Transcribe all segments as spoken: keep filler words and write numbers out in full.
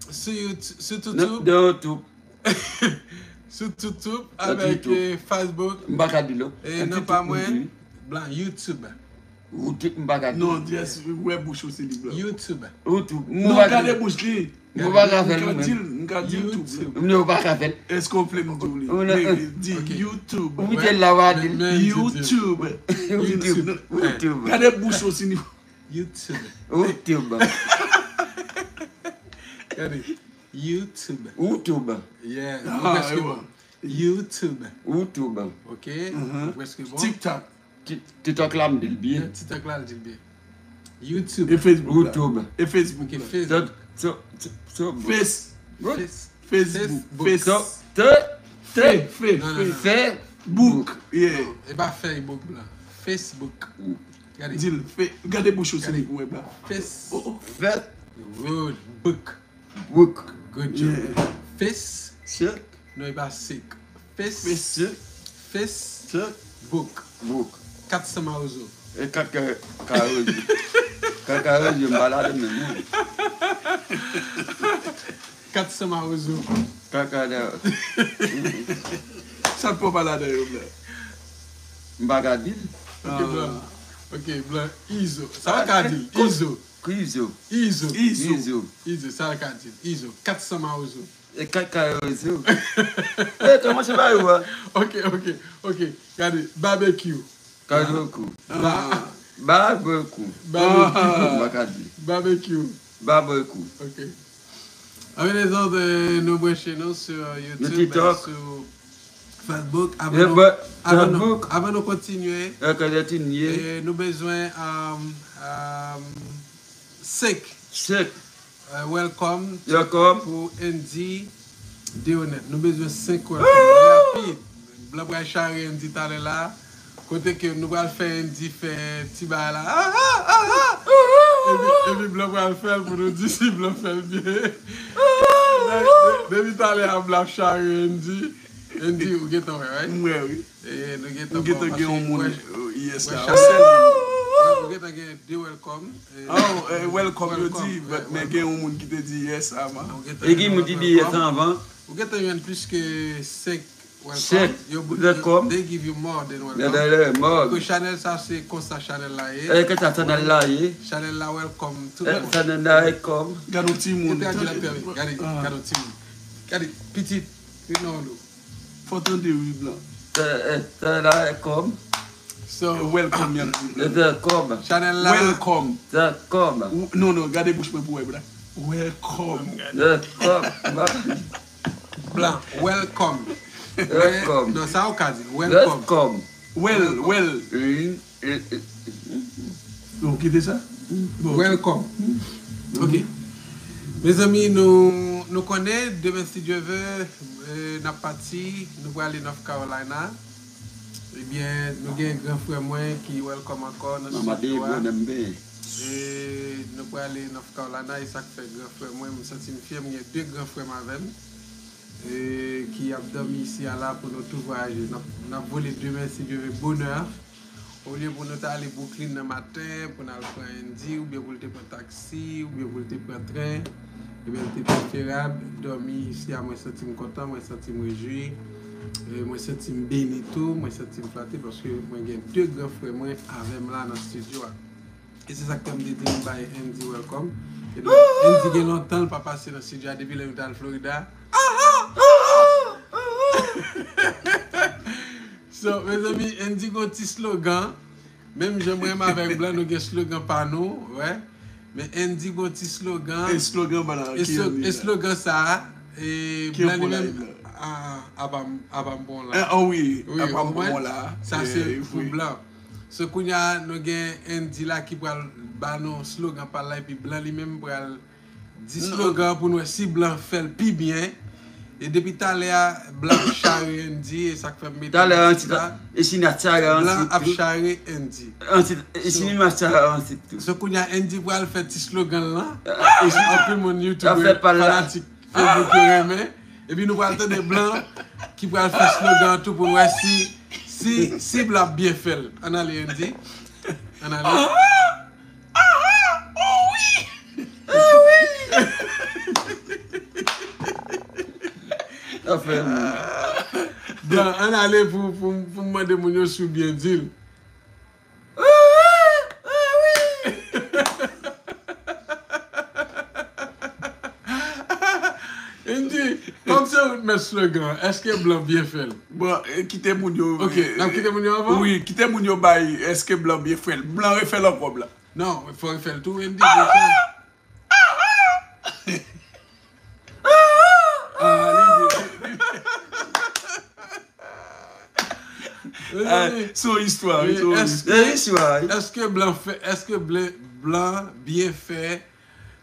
Sou YouTube, sou YouTube. Nan YouTube. Sou YouTube, avèk, eh, Facebook. M pa ka di l non. E nan pa mwen, blan YouTube. YouTube, m pa ka di l. Non, just wè bouch ou se li blan. YouTube. YouTube. Non, gade bouch li. M pa ka fè l mwen menm. M ka di l, m ka di l YouTube. Non, ou pa ka fè l. Èske w vle m di w li? Di YouTube. Ou kite l la, w a di l. YouTube. YouTube. YouTube. Gade bouch ou si li. YouTube. YouTube. Gade. YouTube. YouTube. Yeah, nou prèske bon. YouTube. YouTube. Ok, nou prèske bon. TikTok. Ti-, TikTok la m di l byen. TikTok la l di l byen. YouTube. E Facebook la. YouTube. E Facebook la. Ok, Facebook. So, so, so, so, Face. Face. Facebook. Facebook. So, te, te, fe, non, non, fe, non. Book. Yeah. Non, e pa Facebook la. Facebook. Gade. Di l, fe, gade bouch ou si li pou wè blan. Face. Oh, oh. Fe. Good. Book. Book. Good job. Yeah. Face. Check. Non, e pa sick. Face. Face. Check. Face. Check. Book. Book. Kat san mawozo. E kat ka, kawozo. Kat kawozo, m pa ladan menm non. Kat san mawozo. Kaka da. Sa k fè w pa ladan yo, blan? M pa ka di l. Ok, blan. Ok, blan. Izo. Sa w ka di l? Izo. Izo. Izo. Izo. Izo. Izo. Sa w ka di l? Izo. Kat san mawozo. E kaka yo izo. E, kòman se ba yo a? Ok, ok, ok. Gade, barbecue. Kajoku. Ah. Barbecue. Barbecue. Ah. M pa ka di. Barbecue. Barbecue. Ok. Anben lezòt, eh, nou branche nou sou, eh, YouTube, TikTok, eh, sou Facebook. Avan nou, avan nou, avan nou kontinye, eh, nou bezwen, um, um, senk. Senk. Eh, welcome. Welcome. Pou Andy Deonèt. Nou bezwen senk welcome. Rapid. Blan pral chare Andy talè la. Kote ke nou pral fè Andy fè ti bagay la. Ah, ah, ah, ah. Epi, epi blan pral fè l pou nou di si blan fè l byen. Depi talè a blan ap chare Andy. Andy, ou gentan wè, right? M wè, wi. E, nou gentan, m gentan gen yon moun, eh, yes la. Ou gentan gen de welcome. Eh, oh, eh, welcome yo di, but men gen yon moun ki te di yes avan. E gen moun ki di yes anvan. Ou gentan jwenn plis ke senk welcome. Senk welcome. They give you more than welcome. More. Ke chanèl sa se konsa chanèl la ye. E ke sa chanèl la ye. Chanèl la welcome tout moun. Chanèl la welcome. Gade yon timoun. Gade, gade yon timoun. Gade pitit Rinaldo. Fò tande wi blan. Tè, eh, tè la e kòb. So, welcome, young people. Tè kòb. Chanèl la. Welcome. Tè kòb. Non, non, gade bouch mwen pou wè, blan. Welcome. Tè kòb. Blan, welcome. Welcome. Non, sa ou ka di. Welcome. Welcome. Well, well. Wi. Nou kite sa? Bon, ok. Welcome. Ok. Mezanmi, nou, nou konnen, demen, si Dye vle, eh, n ap pati, nou prale North Carolina. Ebyen, nou gen gran frè mwen ki welcome ankò nan estidyo a. E nou prale North Carolina, e sa k fè gran frè mwen, m santi m fyè, m gen de gran frè m avè m, e ki ap dòmi isi a la pou nou tou vwayaje. N ap, n ap vole demen, si Dye vle, bonè. Olye pou nou ta ale Brooklyn nan maten, pou n al pran Andy, oubyen pou l te pran taksi, oubyen pou l te pran tren, ebyen, l te preferab dòmi isi a. Mwen santi m kontan, mwen santi m rejwi, e mwen santi m beni tou, mwen santi m flate, paske mwen gen de gran frè mwen avè m la nan estidyo a. E se sa k fè m te di nou bay Andy welcome. E donk, Andy gen lontan l pa pase nan estidyo a, depi lè nou t al Florida. So, mezanmi, Andy gon ti slogan. Menm jan mwen menm avèk blan, nou gen slogan pa nou, wè. Men Andy gon ti slogan. E slogan blan la, e ki slo-, e slogan sa a, e blan li menm, a, apa m, apa m bon la. Ah wi, apa m bon la. Sa se pou blan. So, kounye a, nou gen Andy la ki pral ba nou slogan pa l la, epi blan li menm pral di slogan pou nou wè si blan fè l pi byen. E depi talè a, blan ap chare Andy, e sa k fè m mete Andy la. E si n a chare Andy tou. Blan ap chare Andy. Andy, e si n a chare Andy tou. So, kounye a, Andy pral fè ti slogan l lan. E si anpil moun YouTube, fanatik Facebook yo renmen. Epi nou pral tande blan ki pral fè slogan an tou pou n wè si, si, si blan ap byen fè l. Ann ale, Andy. Ann ale. Ah, ah, oh wi! Ah wi! Afè nou. Blan, ann ale pou, pou, pou m mande moun yo si w byen di l. Andy, kòm se ou k mèt slogan, èske blan byen fè l? Bon, eh, kite moun yo. Ok, n ap kite moun yo avan? Wi, kite moun yo bay, èske blan byen fè l? Blan refè l ankò, blan. Non, fò refè l tou, Andy. Refè l. Ah, li byen. Ah, se yon istwa, wi, se yon Èske, istwa. Se istwa, wi. Èske blan fè, èske blan, blan byen fè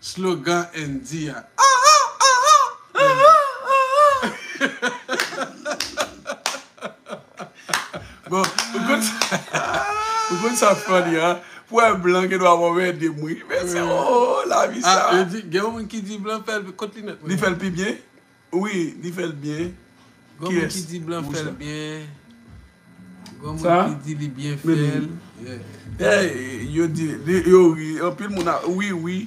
slogan Andy a? Bon, ou konn sa, ou konn sa funny, an? Pou wè blan gen dwa wè de mwen. Men se, oh, lavi Ah, sa. Andy, gen yon moun ki di blan fè l kot linèt mwen. Li fè l pi byen? Wi, li fè l byen. Gen moun ki Kiyès? Di blan Wouch fè l la. Byen. Gen moun Sa? Ki di li byen Men fè li- l. Yeah. Eh, yo di, li- yo ri, anpil moun a, wi, wi.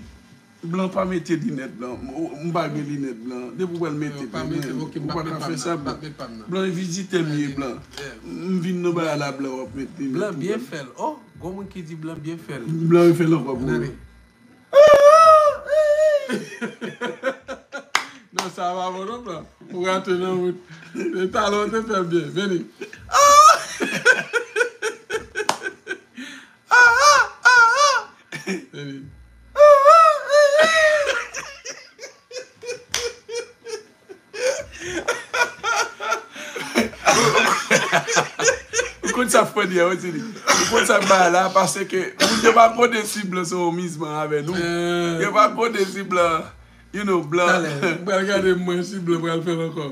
Blan pa mete linèt blan. M m pa gen linèt blan. Depi w pral mete Yo pa mete, ok, m ou pa pa met ka pa fè m sa. nan, m pa met pa m nan. Blan vizitè m ye blan. Yeah. M vin nan bagay la blan w ap met linèt. Blan byen fè l. Oh, gen moun ki di blan byen fè l. Blan refè l ankò pou Gade. mwen. Non, sa pa bon non, blan. Ou rate nan wout. E talè w te fè l byen. Vini. Vini. Ou konn sa funny a, ou di li. Ou konn sa ba la, paske moun yo pa konnen si blan se yon mizman avè nou. Eh. Yo pa konnen si blan, you know, blan. Talè, m pral gade mwen si blan pral fè l ankò.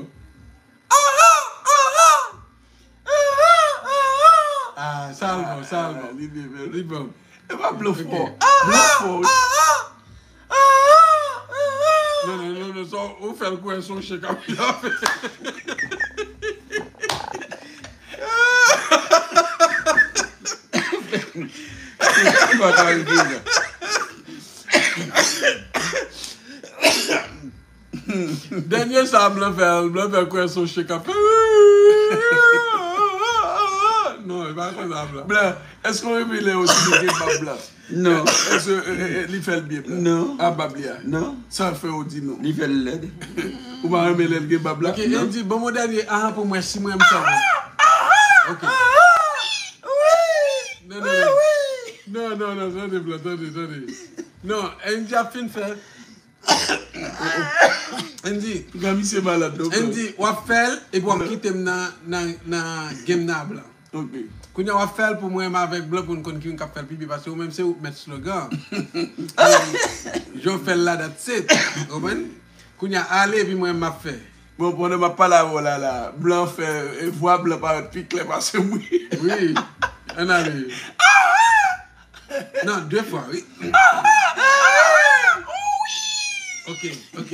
Ah, sa l bon, sa l bon. Li byen fè. Li bon. E pa blan fò. Ok. Blan fò, wi. Non, non, non, non, sa, ou fè l kwè se yon chen k ap fè. Li pa ka rive la. Dènye sa, blan fè, blan fè kwè se yon chen k ap fè. Non, e pa konsa, blan. Blan, èske w renmen lè yo di nou gen bab blan? Non. Èske eh, eh, eh, li fè l byen, blan? Non. A bab li a. Non. Sa fè w di non? Li fè l lèd. Ou pa renmen lè l gen bab la? Ok, Andy, ban m yon dènye aha pou mwen, si mwen m sa. Ok. Non, non, non. Non, non, non, tande, blan, tande, tande. Non, Andy ap fin fè. Andy, Gade misye malad non, blan. Andy, w ap fè l, epi w ap kite m nan, nan, nan game nan, blan. Ok. Kounye a w ap fè l pou mwen, m avèk blan, pou n konn ki moun k ap fè l pi byen, paske ou menm se ou k mèt slogan. Jan w fè l la, that's it. Ou konprann? Kounye a, ale, epi mwen, m ap fè. Bon, pandan m ap pale avè w la, la, blan fè, e, vwa blan parèt pi klè pase mwen. Wi. Ann ale. Non, de fwa, wi. Ok, ok.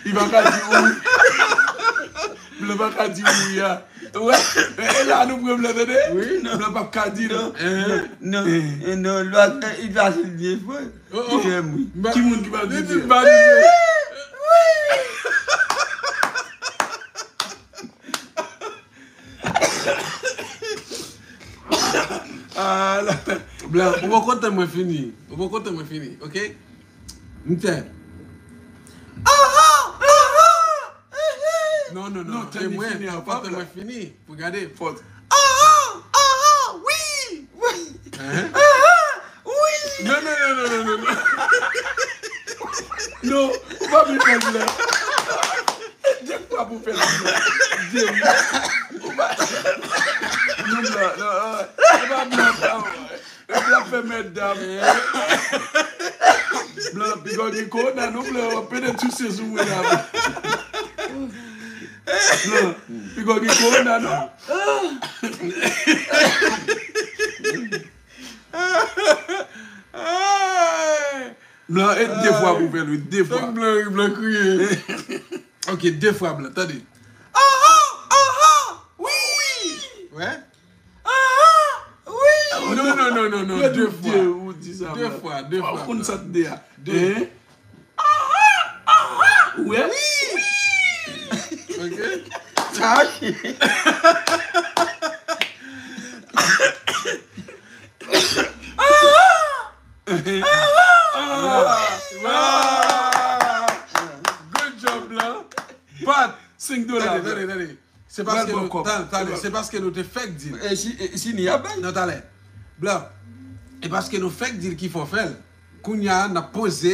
Li pa ka di wi. Blan pa ka di wi a. Wè, e la nou pran blan, tande? Wi, non. Blan p ap ka di non. Non, non, non, lwa, eh, li pa se byen fè. Oh, Li oh. fè m ri. Ki moun ki pa di Li di byen? pa di byen. Ah, la. Blan, ou poko tann mwen fini. Ou poko tann mwen fini, ok? M tè. Non, non, non. Non, tann li fini an, Fò tann blan. Mwen fini. Pou gade. Fòt. Hein? Non, non, non, non, non, non, non. Non, ou pa vin fè l blan. De fwa pou fè l blan. De fwa. Ou pa. Non, blan, non, ah, e pa blan, blan. E blan fè mèt dam. Blan, piga w gen kowona, non, blan, w ap pede touse sou mwen la. Blan, piga w gen kowona, non. Blan, e de fwa pou fè l, wi, de fwa. Tank blan ri, blan kriye. Ok, de fwa blan, tande. Wè? Non, non, non, non, non, de fwa. De fwa, de fwa. Ou konn sa te de a. De. Hein? Ou wè? Ok. Sa a, Good job, blan. But, senk dola. Tande, tande, tande. Se paske nou, tande, tande, se paske nou te fèk di l. E si, e si ni a bay? Non, talè. Blan. E paske nou fèk di l ki fè w fè l. Kounye a, n ap poze.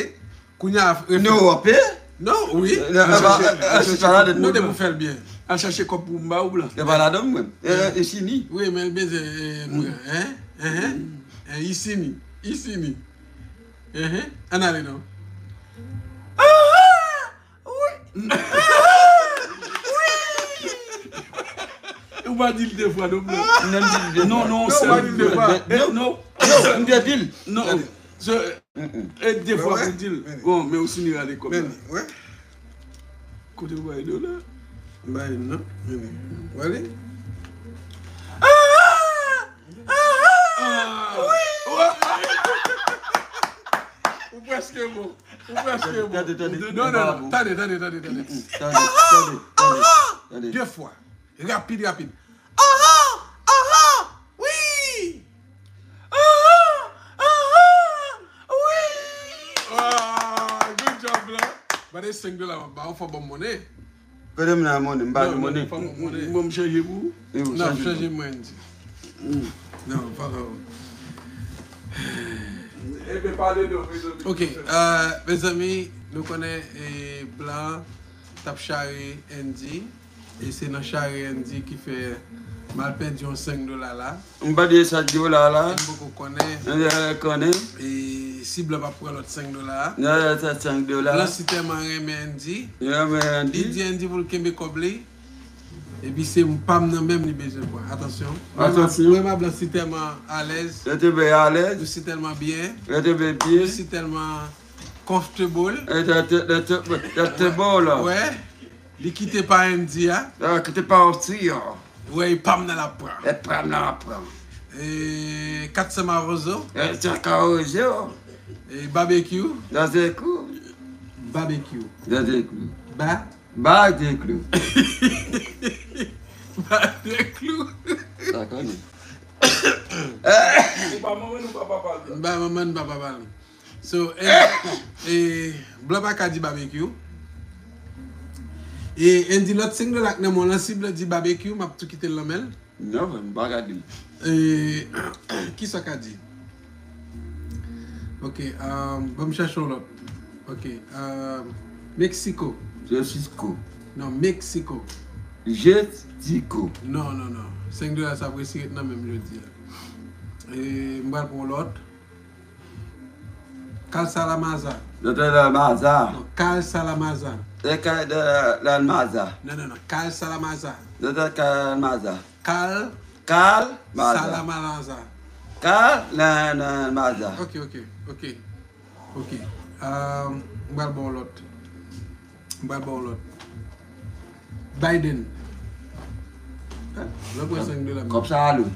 Kounye a, nou, w ap peye? Non, wi. Al chèche, al chèche kòb. Nou te pou fè l byen. Al chèche kòb pou m ba ou, blan. E pa ladan mwen. E, e si ni. Wi, men l bezwen, e, pran, hein? Hein? Hein? Isi ni. Isi ni. Hein? Ann ale non. Ou pa di l de fwa, non, blan. Non, non, ou pa di l de fwa. Non, non. M te di l. Non. E de fwa pou di l. Bon, men ou si ni rale kòb la. Kote ou bay dola? M bay non. Wale. Ou prèske bon. Ou prèske bon. Tande, tande. Non, non, non. Tande, tande, tande, tande. Tande, tande, tande. De fwa. Rapid, rapid. Aha! Aha! Wi! Aha! Aha! Wi! Ah, good job, blan. Ba de senk dola, ba ou fò ban m monnen. Kote m nan monnen? M pa gen monnen. Fò ban m monnen. Bon, m chanje pou ou. Non, chanje mwen di. Non, pa grave. Ebyen, pale non, mezanmi. Ok, euh, mezanmi, nou konnen, eh, blan t ap chare Andy. E se nan chare Andy ki fè m al pèdi yon senk dola la. M pèdi senk dola la. E m poko konnen. M poko konnen. E si blan p ap pran lòt senk dola a. Lòt senk dola. Blan si tèlman renmen Andy. Li renmen Andy. Li di Andy pou l kenbe kòb li. Epi se pa m nan menm li bezwen pran. Atansyon. Atansyon. Mwen, blan si tèlman alèz. Yo te byen alèz. Nou si tèlman byen. Yo te byen byen. Nou si tèlman comfortable. Yo te, yo te, yo te, yo te bon la. Wè. Li kite pa Andy a. Ah, kite pa Andy a. Wè, e pa m nan l ap pran. E pa m nan l ap pran. E kat san mawozo. E kat san mawozo. E barbecue. Barbecue. Barbecue. Barbecue. Ba. Barbecue. Barbecue. Sa konnen. Ou pa manman, nou pa papa l. M pa manman, nou pa papa l. So, Andy, e, blan pa ka di barbecue. E, Andy, lòt senk dola k nan men w lan, si blan di barbecue, m ap tou kite l nan men l. Non, m pa ka di l. E, kisa w ka di? Ok, um, ban m chèche yon lòt. Ok, um, Mexico. Mexico. Non, Mexico. Jetico. Non, non, non. Senk dola sa ap resi ret nan men m jodi a. E, m pral pran yon lòt. Kal Salamaza. Doktè Lalmaza. Non, Kal Salamaza. E Kal de Lalmaza. Non, non, non. Kal Salamaza. Doktè Kal Lalmaza. Kal. Kal Maza. Salamaza. Kal Lalmaza. Ok, ok, ok. Ok. Ah, m pral ba w lòt. M pral ba w lòt. Biden. Blan pran senk dola m nan. Kòb sa a lou.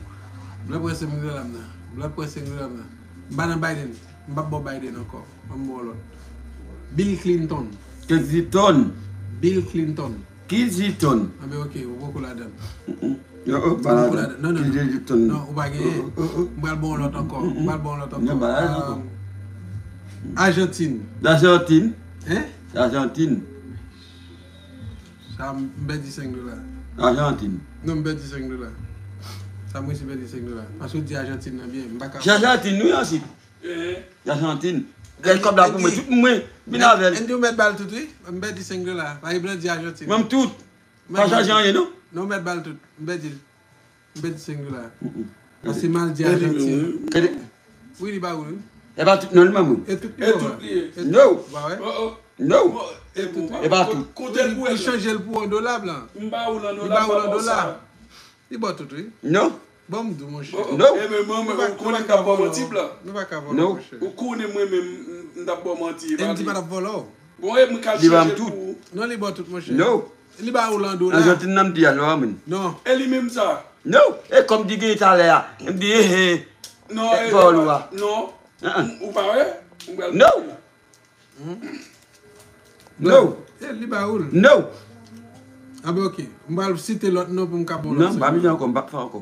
Blan pran senk dola m nan. Blan pran senk dola m nan. M pa nan Biden. M p ap ba w Biden ankò. Ban m ba w lòt. Bill Clinton. Clinton. Bill Clinton. Clinton. Anben, ok, ou poko ladan. Yo, oh, pa ladan. Non, non, non. Clinton. Non, ou pa genyen. Oh, oh, oh. M pral ba w lòt ankò. M pral ba w lòt ankò. Non, pa ladan ankò. Ah, Ajantin. Lajantin. Hein? Lajantin. Sa, m pèdi senk dola. Ajantin. Non, m pèdi senk dola. Sa, mwen si pèdi senk dola. Paske w di Ajantin nan byen. M pa ka. Se Ajantin, wi, ansi. Ajantin. Gade kòb la pou mwen. Tout mwen. Vin avè l. Andy, ou mèt ba l tout, wi. M pèdi senk dola. Paske blan di Ajantin. Mwen, m tout. Pa chaje anyen, non? Non, ou mèt ba l tout. M pèdi l. M pèdi senk dola. Paske m al di Ajantin. Wi, li ba ou, wi. E pa tout, non, li ban mwen. E tout li ye. No. Ba wè. No. E pa tout. Kote pou li chanje l pou yon dola, blan. M ba ou l an dola. Li ba w tout, wi. Non. Ban m di w, monchè. Non. E men, mwen, mwen, ou konnen m t ap ba w manti, blan. Nou pa ka vòlò, monchè. Ou konnen mwen menm, m t ap ba w manti. Andy pa t ap vòlò. Bon, e mwen ka chanje l pou ou. Non, li ba w tout, monchè. Non. Li ba ou l an dola. Ajantin nan m di a, non, mwen. Non. E li menm sa. Non. E kòm di gen talè a. M di, eh, eh. Non, eh, pawòl ou a. Non. Ou pa wè? Ou pral. No. No. Eh, li ba ou l. No. Ah ben, ok. M pral site lòt non pou m ka ba w lòt. Non, m pa bezwen ankò, m p ap fè ankò.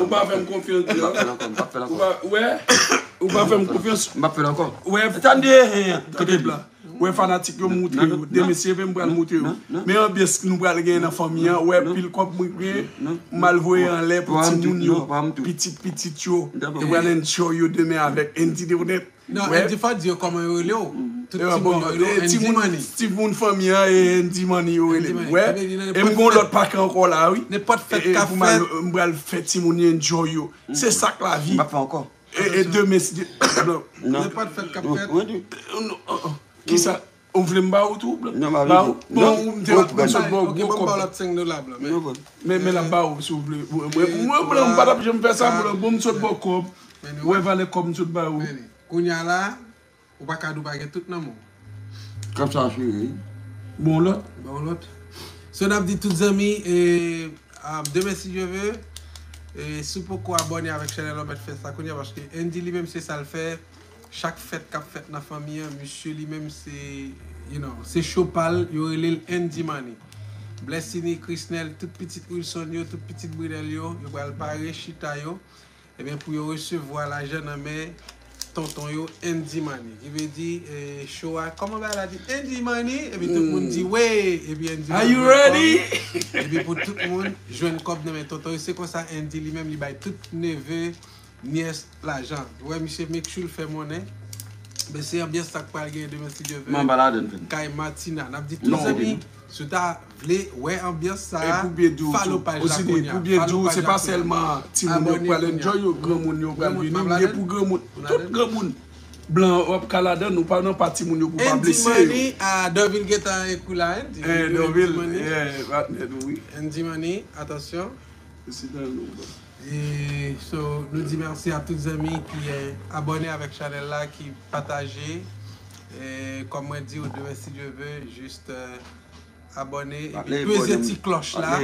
Ou pa fè m konfyans. M p ap fè l ankò, m p ap fè l ankò. Ou pa, wè, ou pa fè m konfyans. M p ap fè l ankò. Wè, tande, kote blan. Wè fanatik yo, m moutre yo. Demen se vre m pral moutre yo. Men anbyans nou pral gen nan fanmi an, wè pil kòb mwen gen, m al voye anlè pou timoun yo, pitit pitit yo. Yo pral enjoy yo demen avèk Andy Deonet. Non, Andy, fò di yo kòman yo rele w. Tout timoun yo rele w Andy Money. Timoun fanmi an e Andy Money yo rele m. Wè, e m gon lòt pakè ankò la, wi. Nenpòt fèt k ap fèt. M pral fè timoun yo enjoy yo. Se sa k lavi. M p ap fè ankò. E, e demen, si Dye. Nenpòt fèt k ap fèt. Kisa? Ou vle m ba ou tou, blan? Non, m pa vle tou. Bon, ou m te la, m sot ba w gwo kòb. Men, men l ap ba ou, si w vle. Mwen, mwen, blan, m pa t ap janm fè sa, blan. Bon, m sot ba w kòb. Ou wè valè kòb m sot ba ou. Kounye a la, ou pa ka di w pa gen tout nan men w. Kòb sa cheri. Bon, lòt. Bon, lòt. So, n ap di tout zanmi, e, demen, si Dye ve, e, si w poko abòne avèk chanèl la, mèt fè sa kounye a, paske Andy li menm, se sa l fè. Chak fèt k ap fèt nan fanmi an, misye li menm se, you know, se cho pa l, yo rele l Andy Money. Blessiny, Chrisnel, tout pitit Wilson yo, tout pitit Brinel yo, yo pral pare chita yo, ebyen pou yo resevwa lajan nan men tonton yo Andy Money. Ki vle di, eh, cho a, kòman bagay la di? Andy Money, epi tout moun di, "Wi!" Epi Andy Money pran kòb. Epi pou tout moun jwenn kòb nan men tonton yo, se konsa Andy li menm li bay tout neve nyès lajan. Ou wè, misye make sure l fè monnen. Men se anbyans sa k pral genyen demen, si Dye ve. Kay Martina. N ap di tout zanmi, si w ta vle wè anbyans sa a, follow paj la kounye a. Pou byen di w, se pa sèlman timoun yo k pral enjoy yo, granmoun yo pral vini, m gen pou granmoun. Tout granmoun. Blan, w ap ka ladann, ou pa nan pa timoun yo pou pa blese yo. Andy Money, a, Dorvil gentan ekri la, Andy. Eh, Dorvil, eh, patnè nou, wi. Andy Money, atansyon. Prezidan nou, blan. E, so, nou di mèsi a tout zanmi ki, eh, abòne avèk chanèl la, ki pataje. E, kòm mwen di w, demen, si Dye ve, jis, eh, abòne, epi peze ti klòch la.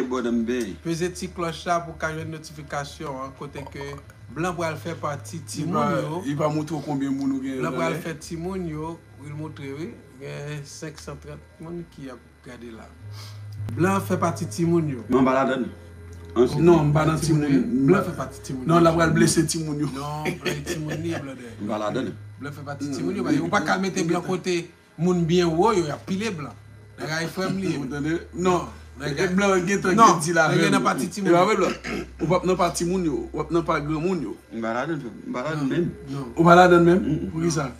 Peze ti klòch la pou w ka jwenn notifikasyon an, kote ke blan pral fè pati timoun yo. Li pa moutre w konbyen moun ou gen nan men. Blan pral fè timoun yo, wi, l moutre, wi. Gen senk san trant moun ki ap gade la. Blan fè pati timoun yo. Non, m pa ladann. Non, m pa nan timoun. Blan fè pati timoun yo. Non, l ap pral blese timoun yo. Non, blan e timoun li ye, blan dèyè. M pa ladann. Blan fè pati timoun yo, paske ou pa ka mete blan kote moun byen wo yo, y ap pile blan. Nèg a e frè m li ye. Ou tande? Non. E blan gentan gen di la. Nèg a nan pati timoun yo. E pa vre, blan. Ou p ap nan pati moun yo, w ap nan pa granmoun yo. M pa ladann, m pa ladann menm. Ou pa ladann menm? Poukisa?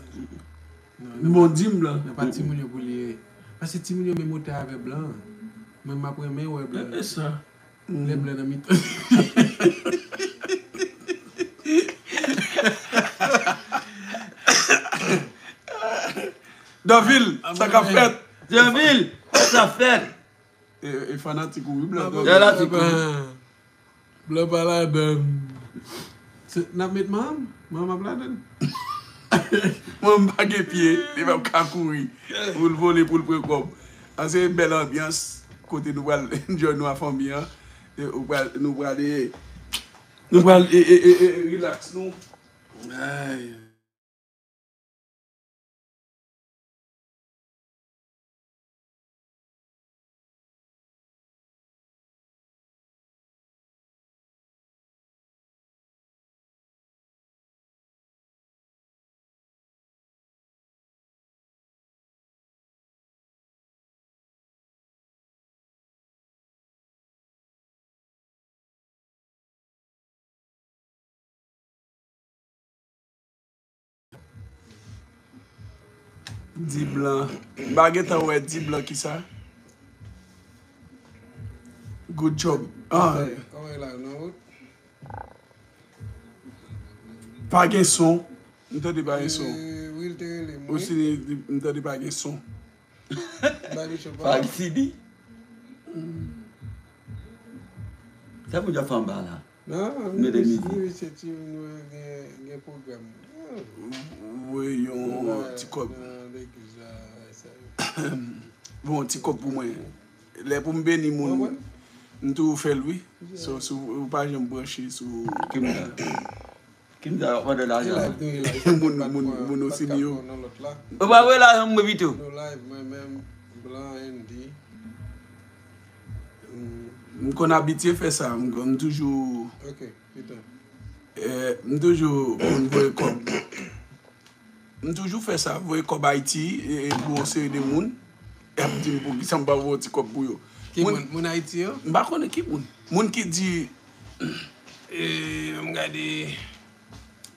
Bon, di m, blan. Nan pa timoun yo pou li ye. Paske timoun yo menm otè avè blan. Mwen, m ap renmen wè blan. E, e sa. Lè blan nan mitan. Danvil, sa k ap fèt? Danvil, sa fèt? E, e fanatik ou, wi, blan. Fanatik ou. Blan pa ladann. Se, n ap met manman m? Manman m ap ladann. Manman m pa gen pye, li p ap ka kouri pou l vole, pou l pran kòb. An, se bèl anbyans kote nou pral enjoy nou a fanmi an. E, ou pral, nou pral, e, nou pral, e, e, e, e, relax nou. Ay. Di blan. M pa gentan wè di blan kisa. Good job. Ah. Kòman e la, nan wout? Pa gen son. M tande pa gen son. Wi, l te rele m, wi. Osi, m tande pa gen son. Fag Sidi. Sa pou djòb fè anba la? Non, mete mizik. Mesye timoun yo gen, gen pwogram. Voye yon ti kòb. Voye yon ti kòb pou mwen. Lè pou m beni moun. M toujou fè l, wi. So, si w pa janm branche sou Kimda. Kimda w ap mande lajan. Moun, moun, moun Osini yo. Ou pa voye lajan m, Bebito. M konn abitye fè sa. M toujou. M toujou konn voye kòb. M toujou fè sa, voye kòb Ayiti pou yon seri de moun. E ap di m poukisa m pa voye yon ti kòb pou yo. Ki moun? Moun Ayiti yo? M pa konnen ki moun. Moun ki di. E, m gade.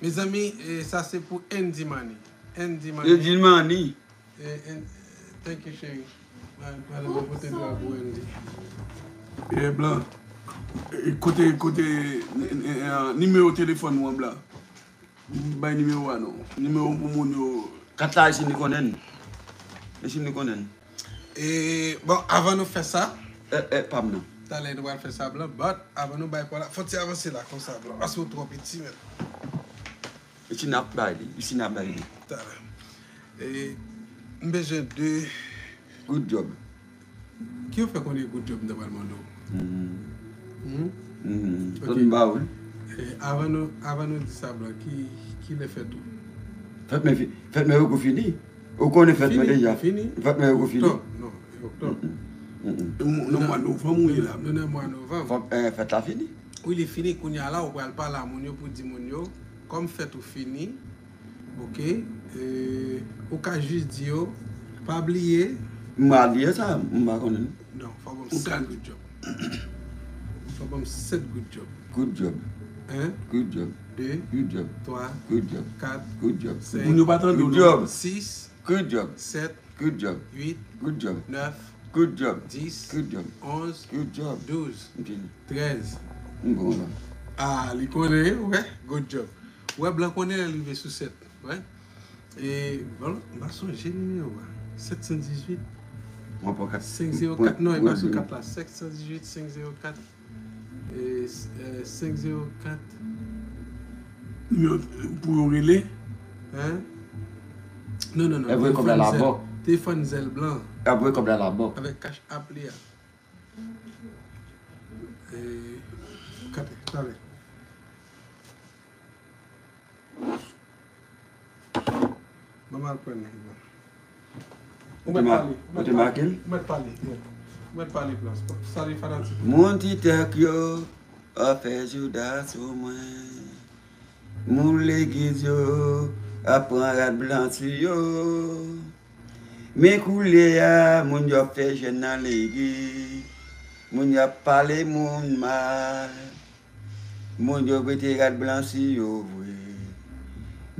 Mezanmi, e, sa se pou Andy Money. Andy Money. Andy Money. E, Andy, thank you, cheri. Mwen, mwen pote dwa pou Andy. E, Blan. E, kote, kote, nimewo telefòn ou an, Blan? Bay nimewo a non. Nimewo pou moun yo. Kat la, e si nou konnen. E si nou konnen. E, bon, avan nou fè sa. E, e, pa m nan. Talè nou pral fè sa, Blan. But, avan nou bay pa la, fò ti avanse la konsa, Blan. Paske ou twò piti, men. E si n ap bay li. E si n ap bay li. Talè. E, m bezwen de. Good job. Ki yo fè konnen good job m ta pral mande w? Avan nou, avan nou di sa, Blan, ki, ki lè fèt ou? Fèt mwen, fèt mwen poko fini. Ou konnen fèt mwen deja. Fini? Fèt mwen poko fini. Oktòb, non, oktòb. Nou nan mwa novanm ou ye la. Nou nan mwa novanm. Fòk fèt la fini. Wi, li fini. Kounye a la, ou pral pale a moun yo pou di moun yo, kòm fèt ou fini, Ok. E, ou ka jis di yo, pa bliye. M pa bliye sa, m pa konnen. Non, fò ban m sèt good job. Fò ban m sèt good job. Good job. En. Good job. De. Good job. Twa. Good job. Kat. Good job. Senk. Moun yo pa tande w non. Good job. Sis. Good job. Sèt. Good job. Uit. Good job. Nèf. Good job. Dis. Good job. Onz. Good job. Douz. Trèz. M bon la. Ah, li konnen, ou wè? Good job. Ou wè, Blan konnen lè l rive sou sèt. Wè. E, bon, m pa sonje nimewo a. Sèt san dizuit. Mwen pran kat. Senk zewo kat. Non, e pa sou kat la. Sèt san dizuit, senk zewo kat. E, e, senk zewo kat. Nimewo pou yo rele? Hein? Non, non, non. Telefòn zèl, telefòn zèl blan. Apre kòb la la bò. Avèk cash app li a. E, kate, talè. Ban m al pran li. Ou mèt pale. Ou mèt pale. Ou mèt pale. Ou mèt pale, Blan. Salut fanatik. Moun TikTok yo ap fè jouda sou mwen. Moun legliz yo ap pran rad blan sou yo. Men koulye a, moun yo ap fè jèn nan legliz. Moun yo ap pale moun mal. Moun yo mete rad blan sou yo vre.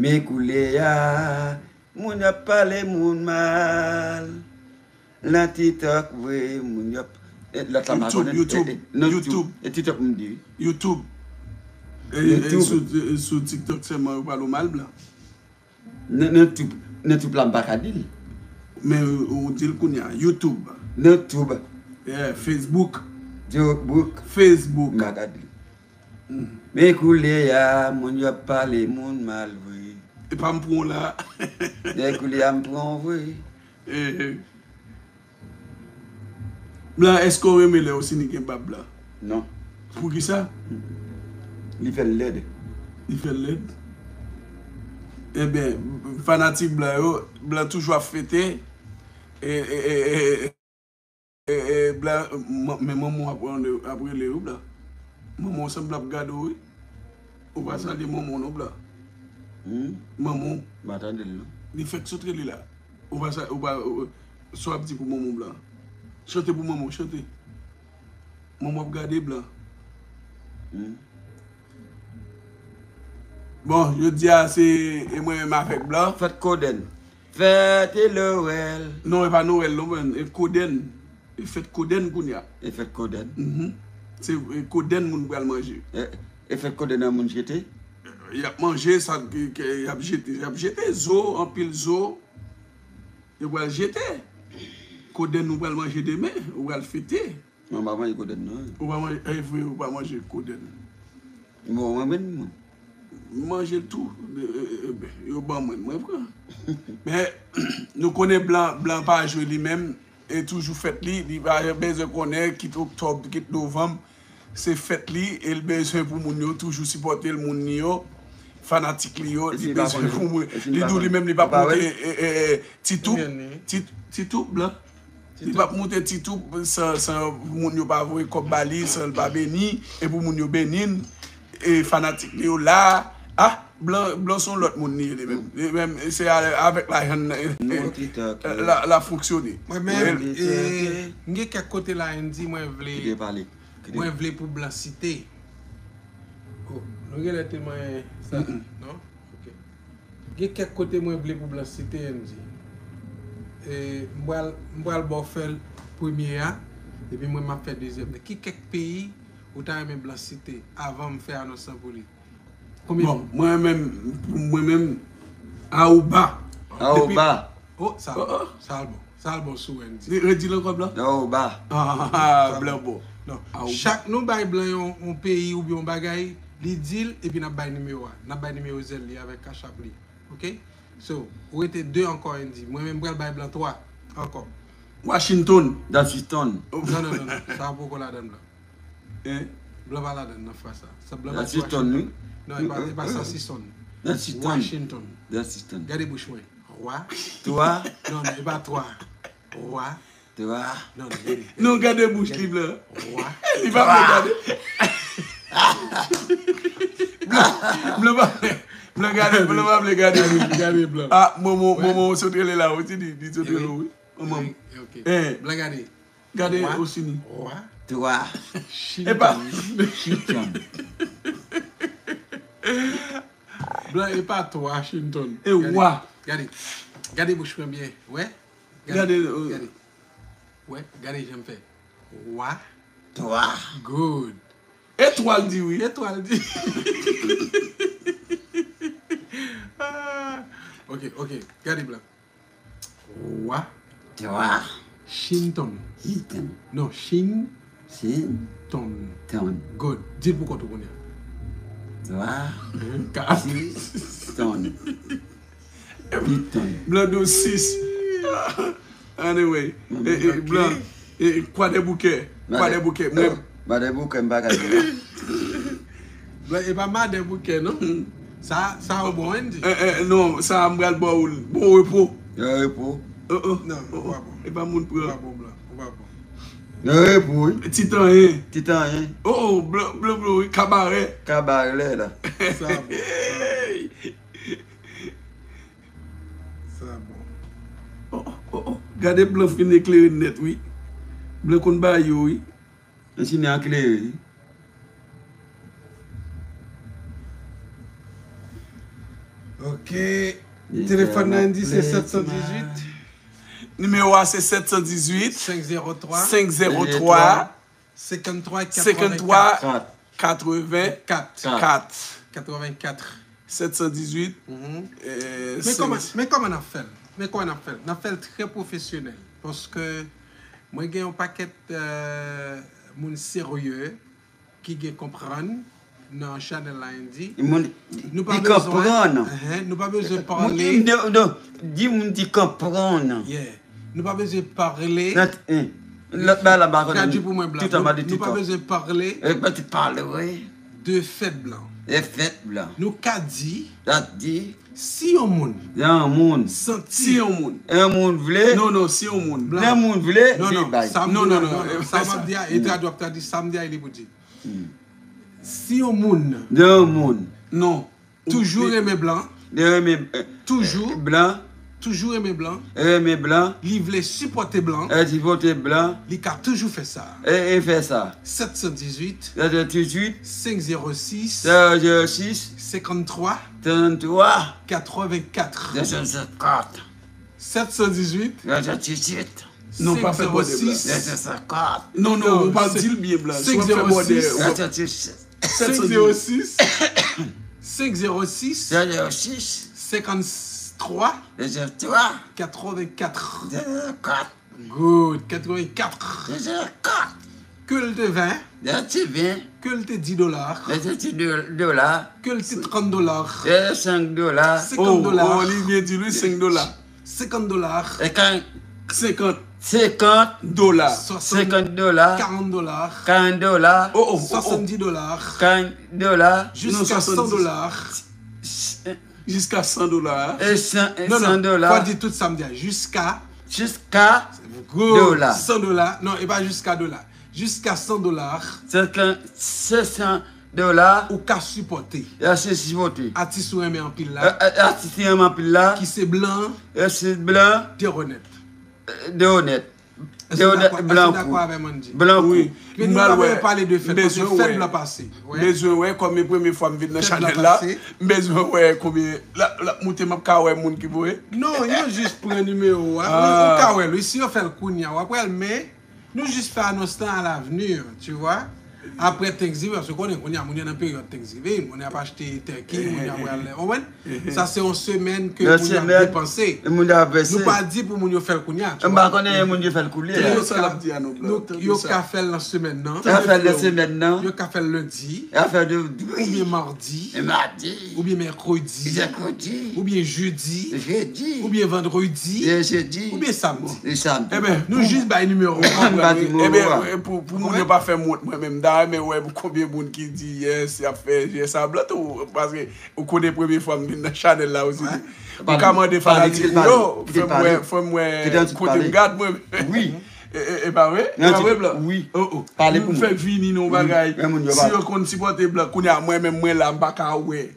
Men koulye a, moun ap pale moun mal. Nan TikTok vre, moun yo ap. Lòt la m pa konnen. YouTube, YouTube. E TikTok m di wi. YouTube. E sou TikTok sèlman yo pale w mal, Blan? Nan, nan tube, nan tube la m pa ka di l. Men ou di l kounye a, YouTube. Nan tube. Yeah, Facebook. Facebook. Facebook. M pa ka di l. Men koulye a, moun yo ap pale moun mal vre. E pa m pran w la. Men koulye a m pran w vre. Blan, èske w renmen lè Osini gen bab la? Non. Poukisa? Li fè l lèd. Li fè l lèd? Ebyen, fanatik blan yo, blan toujou ap fete. E, e, e, e, e, e, blan, men manman w ap rele, ap rele wi, blan. Manman w sanble ap gade w wi. Ou pa salye manman w non, blan. Manman w. M pa tande l non. Li fèk sot rele la. Ou pa sa, ou pa, ou, sa w ap di pou manman w blan? Chante pou manman w, chante. Manman w ap gade blan. Bon, jodi a se e mwen menm avèk blan. Fèt Kodenn. Fèt e Lowèl. Non, e pa Nowèl non, man. E Kodenn. E fèt Kodenn kounye a. E fèt Kodenn. Mhm. Se e Kodenn moun pral manje. E, e fèt Kodenn an moun jete? Y ap manje sa ke, ke y ap jete. Y ap jete zo, anpil zo. Yo pral jete. Kodenn ou pral manje demen, ou pral fete. Mwen pa manje kodenn non. Ou pa manje, e vre, ou pa manje kodenn. Bon, mwen menm, mwen. M manje l tou. E, e, e, ben, yo ban mwen, mwen pran. Men, nou konnen blan, blan pa jwe li menm. e toujou fèt li, li pa bezwen konnen, kit oktòb, kit novanm, se fèt li, e l bezwen pou moun yo toujou sipòte l, moun li yo, fanatik li yo, li bezwen pou moun. Li di w li menm li p ap monte, e, e, e, ti toup, ti, ti toup blan. Li p ap monte ti toup san, san moun yo pa voye kòb ba li, san l pa beni, e pou moun yo beni l, e fanatik li yo la, ah, blan, blan se yon lòt moun li ye li menm. Li menm, se a, avèk lajan l, l ap fonksyone. Mwen menm, e, m gen kèk kote la, Andy, mwen vle, mwen vle pou blan site. Oh, nou genlè te manyen sa, non? Ok. Gen kèk kote mwen vle pou blan site, Andy. E, m pral, m pral ba w fè l premye a, epi mwen m ap fè dezyèm nan. Ki kèk peyi ou ta renmen blan site avan m fè anons lan pou li? Konbyen? Bon, mwen menm, pou mwen menm, Aruba. Aruba. Oh, sa, sa l bon. Sa l bon sou Wendy. Redi l ankò, blan? Aruba. Ah, blan bon. Non. Aruba. Chak nou bay blan yon, yon peyi oubyen yon bagay, li di l, epi n ap bay nimewo a. N ap bay nimewo zèl li avèk Cash App li. Ok? So, ou rete de ankò, Andy. Mwen menm, m pral bay blan twa ankò. Washington. Washington. Non, non, non, non. Sa poko ladan blan. Hein? Blan pa ladan nan fraz sa. Sa blan pa di Washington. Non, e pa, e pa sosison. Washington. Washington. Gade bouch mwen. Rwa. Twa. Non, non, e pa twa. Rwa. Twa. Non, non, gade, gade. Non, gade bouch li blan. Rwa. Li pa vle gade. Blan, blan pa vle. Blan gade, blan pa vle gade bouch li. Gade blan. Ah, momo, momo, sot rele la, ou ti di, di sot rele, wi. Manman. Ok. Blan gade. Gade Osini. Rwa. Twa. Epa. Washington. Blan, e pa twa, Washington. E wa. Gade. Gade bouch mwen byen. Wè? Gade, gade. Wè, gade jan m fè. Wa. Twa. Good. E twa l di wi. E twa l di. Ah. Ok, ok. Gade blan. Wa. Twa. Shinton. Shinton. Non, Shin. Shin. Ton. Ton. Good. Di l pou kont ou kounye a. Twa. Kat. Sis. Ton. Piton. Blan di w sis. Anyway. E, e, blan. E, Kwadèboukè. Kwadèboukè. Mwen. Kwadèboukè, m pa ka di. Blan, e pa Madèboukè, non? Sa, sa ou bon, Andy? Eh, eh, non, sa m pral ba w l. Bon repo. Bon repo. Oh, oh. Non, ou pa bon. E pa moun pran. Ou pa bon, blan. Ou pa bon. Bon repo, wi. Titanyen. Titanyen. Oh, oh, blan, blan, blan, wi. Kabarè. Kabarè, la. Sa bon. Sa bon. Oh, oh, oh, oh. Gade blan fin eklere nèt, wi. Blan konn bagay yo, wi. Enjinè an klere, wi. Ok. Telefòn nan di se sèt san dizuit. Nimewo a se sèt san dizuit. Senk zewo twa. Senk zewo twa. Senkanntwa. Senkanntwa. Katrevenkat. Katrevenkat. Katrevenkat. Sèt san dizuit. Men kòman, men kòman n ap fè l? Men kòman n ap fè l? N ap fè l trè pwofesyonèl. Paske mwen gen yon pakèt, euh, moun serye ki gen konprann nan chanèl la, Andy. Moun, nou pa bezwen, enhen, nou pa bezwen pale. Di moun ki konprann. Yeah. Nou pa bezwen pale. Lòt, eh, lòt bagay la, m pa konn. Tradui pou mwen, blan. Tout an pa di tout an. Nou pa bezwen pale. Eh, pa ti pale, wi. De fèt blan. De fèt blan. Nou ka di. Sa di. Si yon moun. Si yon moun. Santi. Si yon moun. Yon moun vle. Non, non, si yon moun. Blan. Yon moun vle. Non, non, sa m di a, non, non, sa m ap di a, e tradui ap tradui, sa m di a, e li pou di. Si yon moun. Yon moun. Non. Toujou renmen blan. Li renmen, eh, toujou, eh, blan. Toujou renmen blan. Renmen blan. Li vle sipòte blan. Eh, sipòte blan. Li ka toujou fè sa. E, e fè sa. Sèt san dizuit. Sèt san dizuit. Senk zewo sis. Senk zewo sis. Senkanntwa. Senkanntwa. Katrevenkat. Katrevenkat. Sèt san dizuit. Sèt san dizuit. Non, pa fè bòdè, blan. Senk zewo sis. Non, non, ou pa di l byen, blan. Si w ap fè bòdè, senk zewo sis. Senk zewo sis. Senk zewo sis. Senk zewo sis. Senkanntwa. Senkanntwa. Katrevenkat. Katrevenkat. Good. Katrevenkat. Katrevenkat. Ke l te ven. Ke l te ven. Ke l te di dola. Ke l te di do-, dola. Ke l te trant dola. Ke l te senk dola. Senkant dola. Oh, oh, li byen di, wi, senk dola. Senkant dola. Senkant. Senkant. senkant, Dola. Soixante- senkant dola, quarante dollars, karant dola, Oh, oh, oh, oh. Soixante-dix dollars, karant dola, Non, jusqu'à cent soixante-dix. Dollars. Jiska san dola. e san, Non, san non, dola, faut dire tout ça, me dire jusqu'à jiska gros, dola. Cent dollars. Non, et pas jusqu'à dola. Jusqu'à cent dollars. Senkant, se san dola, Ou ka sipòte ya se sipòte. atis ou renmen anpil Eh, la, eh, atis ou renmen anpil la, ki se blan e se blan, de Ronèt. eh, de Ronèt. De Èske w Ronèt, dakò- blan èske w dakò kou. Avè m, Andy? Blan kou. Wi. Men nou Mwen pa wè. vle pale de fèt, paske Bezwen fèt wè. la pase. Wè. Bezwen wè, kòm e premye fwa m vin nan Fèt la chanèl la. pase. M bezwen wè konbyen. L ap moute, m ap ka wè moun ki voye. Non, yo jis pran nimewo a. Ou, ou ka wè l, wi, si yo fè l kounye a, w ap wè l, men nou jis fè anons lan à l'avenir, tu vois. Apre Thanksgiving, paske konnen kounye a moun yo nan peryòd Thanksgiving, moun yo ap achte turkey, moun yo ap pral, ou konprann? Sa se yon semèn ke Yon moun yo ap semèn, depanse. Moun ap vèse. Nou pa di pou moun yo fè l kounye a, tu M pa vois. konnen moun yo fè l koulye. Tande Yo sa ka- l ap di a nou, blan. Nou- Tande Yo sa. ka fè l nan semèn nan. Yo fè l nan semèn nan. Yo ka fè l lendi, Yo fè l de oubyen madi, madi, oubyen mèkredi, mèkredi, oubyen jedi, jedi, oubyen vandredi, e jedi, oubyen samdi. e samdi. Ebyen, Nou jis bay nimewo. Ou konn pa di mou Ebyen, a. pou, pou moun yo pa fè m wont, mwen menm, m ta renmen wè konbyen moun ki di yes, y ap fè yes a blan tou, paske ou konnen premye fwa m vin nan chanèl la osi. Ou ka mande fanatik ou yo, fè m wè, fè m wè kote m gad mwen. Wi. E, e, e pa vre? E pa vre, blan? Wi. Oh, oh. Pale pou M fèk vini nan yon bagay. Si yo konn sipòte blan, kounye a mwen menm mwen la, m pa ka wè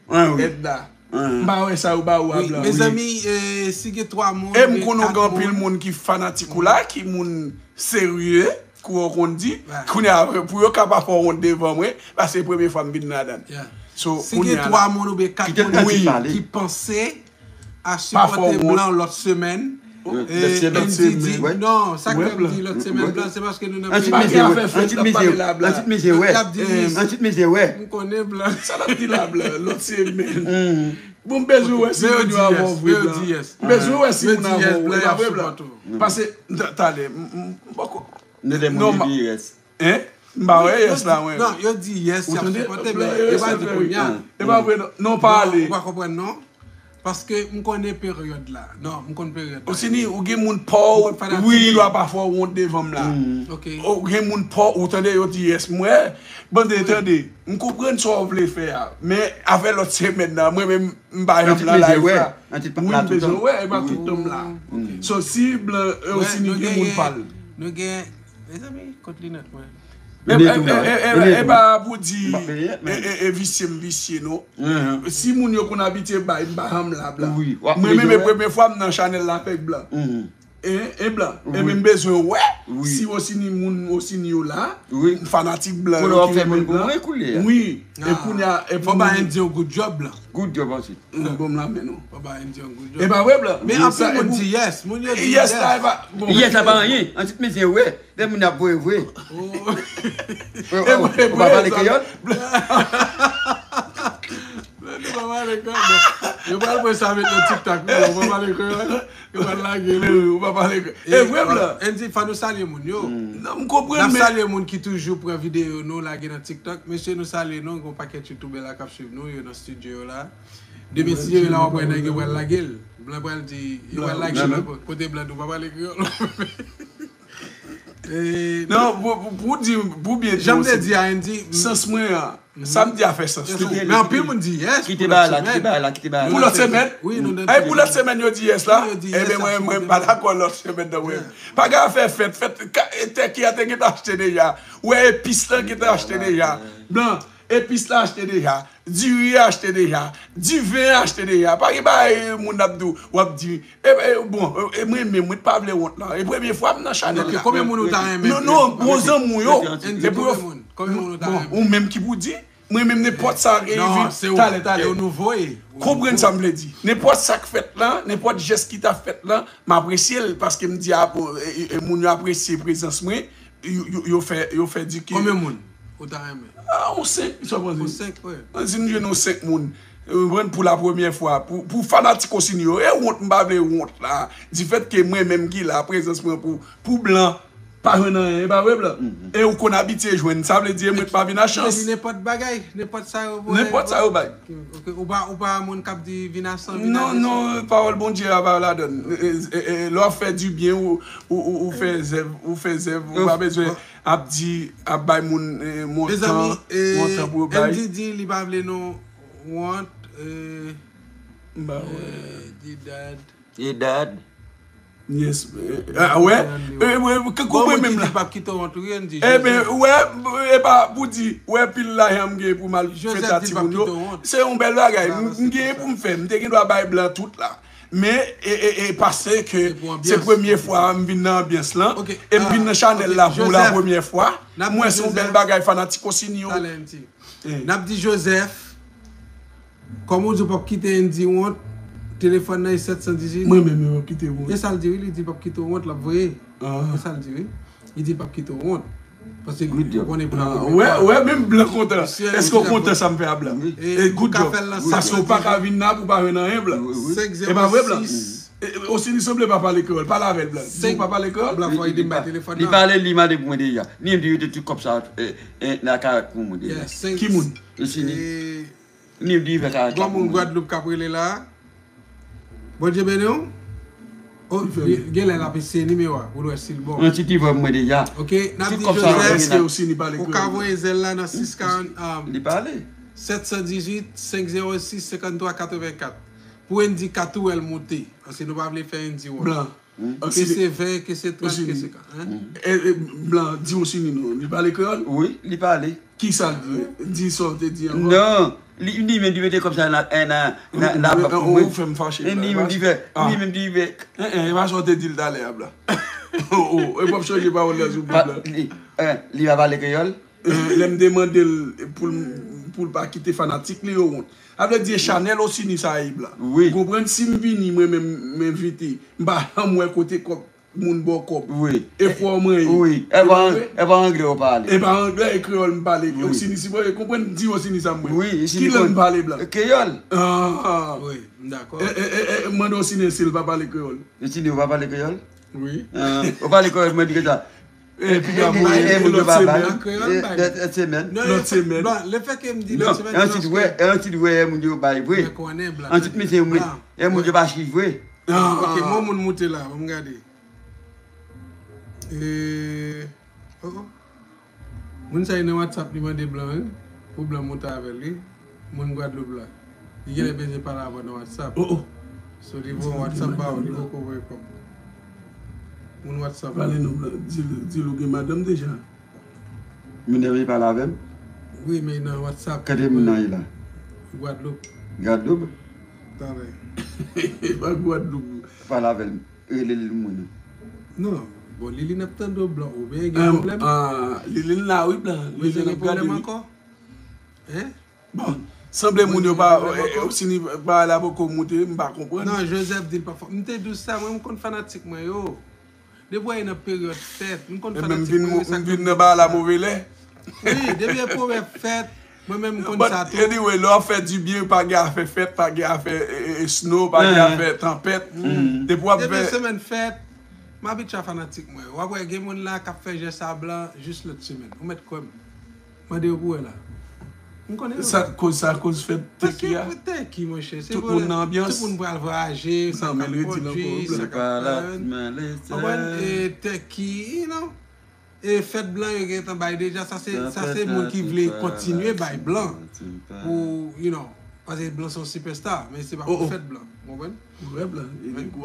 èd la. M pa wè sa yo ba ou a Wi, blan. mezanmi, eh, si gen twa moun, E m gen konnen kat gen anpil moun. Moun ki fanatik ou la, ki moun serye, kou w kondi. Kounye a, pou yo ka pa fè w wont devan mwen, paske se premye fwa m vin ladan. Yeah. So, Si kounye gen a twa la. moun oubyen kat Kite l moun pale. Ki panse a Pa fè sipòte wont. Blan lòt semèn, Lòt eh, semèn. Andy di, Wè. non, sa k Wè, fè m Blan. di lòt semèn Blan, se paske nou nan Antit peyi. mizye Bagay wè, a fè fèt, antit l ap mizye pale wè, la, Blan. antit mizye wè, L ap di, antit mizye wè. M konnen Blan. Sa l ap di la, blan, lòt semèn. Bon, m bezwen wè si Men yo moun di yo avè w yes, vre, men yo blan. di yes. M bezwen wè si Yo moun di avè yes, w, blan, e y pa ap vre, blan. sipòte w. Paske, ta- tale, m- m- m- bòkò. Nou de Non, moun ma- ki yes. Hein? M pa wè yes la, mwen. Non, yo di yes, Ou y ap tande? sipòte, Blan, men yo yo pa sa di vre. kounye a. E pa vre, non. Non, pa Non, ale. Ou pa konprann, non? Paske m konnen peryòd la. Non, m konn peryòd la. Osini, ou gen moun pa w, Ou fanatik. Wi, lwa pa fè w wont devan m la. Ok. Ou gen moun pa w, ou tande yo di yes, mwen. Bande, tande, m konprann sa w vle fè a. Men, avè lòt semèn nan, mwen menm, m pa janm Antit nan mizye live wè, la. antit Wi, la m bezwen toutan. wè, e pa toutan m la. So, si blan, e, Wè, Osini nou gen gen- moun pa l. Nou gen, mezanmi, kot linèt mwen? Li E, netou e, la. e, e, Li e, netou. Epa pou di, M pa peye, e, e, e visye m visye, non. Mhm. Si moun yo konn abitye bay, m pa janm la, blan. Wi, w ap Mwen menm, e bezwen wè. Premye fwa m nan chanèl la avèk blan. Mhm. E, e blan. Wi. E men m bezwen wè Wi. Si Osini, moun Osini yo la. Wi. Fanatik blan Pou yo lè w ki fè renmen moun pou blan. mwen koulye a. Wi. E kounye a, e Fò ba Andy yon good job, blan. Good job antit. Non, bon, m la men nou. Fò ba Andy yon good E job. pa vre, blan? Men Sa- anpil moun e pou- di yes. Moun yo di Yes yes. la, e pa. Bon. Yes la pa anyen. Antit mizye wè. Lè moun ap voye vre. Oh. Ou ou- ou pa pale kreyòl? Nou pa pale kreyòl, bon. Yo pral pran sa met nan TikTok, non, ou pa pale kreyòl. Yo pral lage l. Ou pa pale. E vre, blan? Andy, fò nou salye moun yo. Non, m N konprann, ap men salye moun ki toujou pran videyo nou, lage nan TikTok. Mesye, nou salye nou, gon pakèt youtubè la k ap swiv nou, yo nan estidyo yo la. Demen si Dye vle la, w ap wè nèg yo pral lage l. Blan pral di, yo pral lage l. Kote blan, nou pa pale kreyòl. Eh, Non, pou, pou, pou di, pou byen di Jan m te Osini. Di a Andy, Sans mwen an, sa m di a fè sans tou. Men anpil moun di yes. Kite bagay la, kite bagay la, kite bagay la. Pou lòt semèn? Wi, nou nan Ay, pou lòt semèn yo di yes la? Yo di Ebyen, yes, mwen, ap mwen sipòte pa nou. Dakò lòt semèn nan, mwen. Pa gen afè fèt, fèt, ka- e, tèki a te gentan achte deja. Ou wè epis lan gentan achte deja. Blan, epis la achte deja. Diri a achte deja. Diven a achte deja. Pa gen bagay moun ap di w, w ap di, e, e, bon, e, e, mwen menm, mwen pa vle wont la. E premye fwa m nan chanèl la. Konbyen moun ou ta renmen? Non, non, bon zanmi w yo. Andy, E pou yo konbyen moun? Konbyen moun ou ta Bon, renmen? Ou menm ki pou di, mwen menm nenpòt sa Non, se ou. Talè, talè. Se ou nou voye. Konprann sa m vle di. Nenpòt sa k fèt lan, nenpòt jès ki ta fèt lan, m apresye l paske m di a, bon, e, e, e, moun yo apresye prezans mwen, yo, yo, yo fè, yo fè di ke Konbyen moun ou ta renmen? Ah, on senk, sa w panse? On senk, wi. Ann di m jwenn on senk moun. Ou konprann, pou la premyè fwa, pou, pou fanatik Osini yo, e wont, m pa vle wont la. Difèt ke mwen menm ki la, prezans mwen pou, pou blan, pa jwenn anyen, e pa vre, Blan? E ou konn abitye jwenn, sa vle di, e mwen k pa vin a chans. Nenpòt bagay, nenpòt sa yo voye. Nenpòt sa yo bay. Ok, ou pa, ou pa moun k ap di vin a san, vin a de san. Non, non, pawòl Bondye a pa ladann. Lè w ap fè dibyen, ou, ou, ou, ou fè zèv, ou fè zèv, ou pa bezwen ap di, ap bay moun montan, montan pou yo bay. Mezanmi, Andy di li pa vle nou wont. Mba wè. Didad. Didad. Yes. Ah, wè. Kankou mwen menm la. Pap kite wont, wi, Andy. Eben, wè, e pa pou di, wè pil lajan m gen pou m al fete a timoun yo. Se yon bèl bagay. M genyen pou m fè. M te gen dwa bay Blan tout la. Men, e, e, e, paske se premye fwa m vin nan anbyans lan, e m vin nan chanèl la pou la premye fwa, m wè se yon bèl bagay fanatik Ossini yo. N ap di Joseph, kòm ou di w p ap kite Andy wont, telefòn nan e sèt san dizuit. Mwen menm, mwen p ap kite wont. E sa l di wi, li di l p ap kite wont, l ap voye. E sa l di wi. Li di l p ap kite wont. Paske ou konnen Blan. Wè, wè, menm Blan kontan. Èske w kontan sa m fè a Blan? E good job. Paske w pa ka vin la pou w pa jwenn anyen, Blan. E pa vre, Blan? Ossini sanble pa pale kreyòl. Pale avè l, Blan. Di w pa pale kreyòl? Blan, fò ede m bay telefòn nan. Li pale, li mande pou mwen deja. Li menm di yo te tout kòb sa nan kay pou mwen deja. Ki moun? Ossini. Ni di fè karant moun Gwadloup k ap rele la. Bondye beni w. Oh, genlè l ap eseye nimewo a pou l wè si l bon. Yon ti ti vòb mwen deja. Ok, n ap di Joseph, ou ka voye zèl la nan sis karant, um, li pale. Sèt san dizuit, senk zewo sis, senkanntwa katrevenkat. Pou Andy ka tou wè l moute. Paske nou pa vle fè Andy wont. Blan. Ke se ven, ke se trant, ke se ka. Blan, di Ossini non. Li pale kreyòl? Wi, li pale. Kisa l di? Di sa w te di ankò. Non, li, li menm li mete kòb sa nan, nan, nan, nan bak pou mwen. Ou fè m fache. Li menm li fè, li menm li fè. E pa sa w te di l talè a, Blan. Oh, oh, e p ap chanje pawòl la sou Blan. Li pa pale kreyòl? Lè m te mande l pou l, pou l pa kite fanatik li yo wont. Sa vle di e chanèl Ossini sa ye, Blan. Wi. Ou konprann, si m vini, mwen menm, m envite, m pa janm wè kote kòb, moun ba w kòb. Wi. E fò mwen ye. Wi. E pa anglè ou pale. E pa anglè, e kreyòl m pale. Wi. Ossini, si mwen konprann, di Ossini sa mwen. Wi, Ossini. Ki lang m pale, Blan? Kreyòl. Ah. Wi, m dakò. E, e, e, e, mande Ossini si l pa pale kreyòl. Ossini, ou pa pale kreyòl? Wi. Ou pale kreyòl, mwen di konsa. E, piga mwen, e, moun yo pa bay. An kreyòl, bay. Lòt semèn. Lòt semèn. Bon, lefètke m di lòt semèn, se paske. Ansuit, wè, ansuit, wè, e moun yo bay vre. Mwen konnen, Blan. Ansuit, mesye, mwen, e moun yo pa swiv vre. Ok, mwen moun moute la, ban m gade. E, oh, oh. Moun sa yo nan WhatsApp, li mande Blan, wi, pou Blan moute avè l, wi. Moun Gwadloup la. Li genlè bezwen pale avè w nan WhatsApp. Oh, oh. So, li voye WhatsApp ba ou, li poko voye kòb. Moun WhatsApp la. Pale non, Blan. Di l, di l ou gen madanm deja. Moun nan vle pale avè m? Wi, men nan WhatsApp. Kote moun nan ye la? Gwadloup. Gwadloup? Talè. E pa Gwadloup. Pale avè l. Rele l mwen. Non. Bon, Liline ap tande w, Blan. Ou byen gen pwoblèm? Ah, Liline la, wi, Blan. Ou byen gen pwoblèm ankò? Hein? Bon, sanble moun yo pa, Ossini pa la poko moute, m pa konprann. Non, Joseph di l pa fò. M te di w sa, mwen, m konn fanatik mwen yo. Depi w nan peryòd fèt, m konn fanatik mwen yo, sa k ap vin nan ba la move lè. Wi, depi e pwomèt fèt, mwen menm m konn sa tou. But anyway, lè w ap fè dibyen, pa gen afè fèt, pa gen afè, e, e, snow, pa gen afè tanpèt. Depi w ap fè. Depi semèn fèt, m abitye a fanatik mwen yo. W ap wè gen moun la k ap fè jès a Blan jis lòt semèn. Ou mèt kwè m. Mande yo pou wè la. M konnen yo. Sa koz, sa koz fèt Tèki a. Tèki, monchè. Tout moun nan anbyans. Tout moun pral vwayaje, sa k ap pwodui, sa k ap fè. Konprann? E, Tèki, you know. E fèt Blan yo gentan bay deja, sa se, sa se moun ki vle kontinye bay Blan. Pou, you know, paske Blan se yon sipèsta, men se pa pou fèt Blan. Ou konprann?